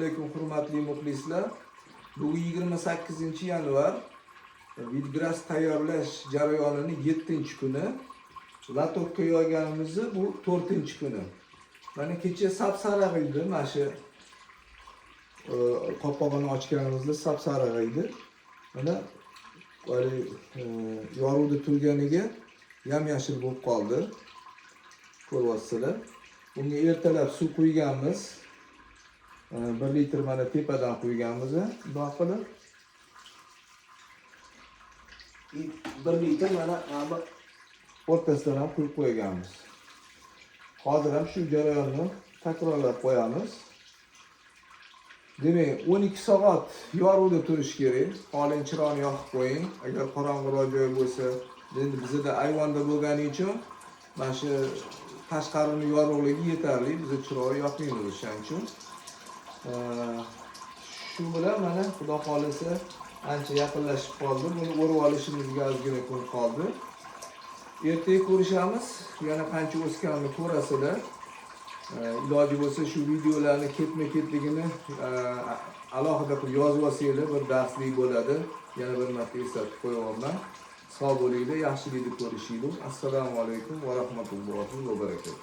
Alaykum, hurmatli muxlislar. Bugun 28-yanvar, Vidgras tayyorlash jarayonini 7-kuni. Latokka yoyganimizni bu 4-kuni. Mana kecha sap-sariq edi, mana shu qopqog'ini ochganimizda sap-sariq edi. Mana haligi yorug'da turganiga yam-yashil bo'lib qoldi. Ko'ryapsizlar. Bunga ertalab suv quyganmiz. 1 litr mana tepadan quyganmiz, bundoq qilib. 1 litr mana bu o'rtasidan ham quyib qo'yganmiz. Hozir ham shu jarayonni takrorlab qo'yamiz. Demak, 12 soat yorug'da turishi kerak. Xohlang, chiroqni yoqib qo'ying. Agar qorong'iroq joy bo'lsa, endi bizada ayvonda bo'lgani uchun mana shu tashqarini yorug'ligi yetarli. Biz chiroq yoqmaymiz o'shaning uchun. Shu bilan mana, Xudo xohlasa, ancha yaqinlashib qoldi. Buni o'rib olishimizga ozgina kun qoldi. Ertaga ko'rishamiz. Yana qancha o'sganini ko'rasizlar. Iloji bo'lsa, shu videolarni ketma-ketligini alohida qilib yozib olsanglar, bir darslik bo'ladi. Yana bir marta eslatib qo'yyapman. Sog' bo'linglar, yaxshilikda ko'rishaylik. Assalomu alaykum va rahmatullohi va barakatuh.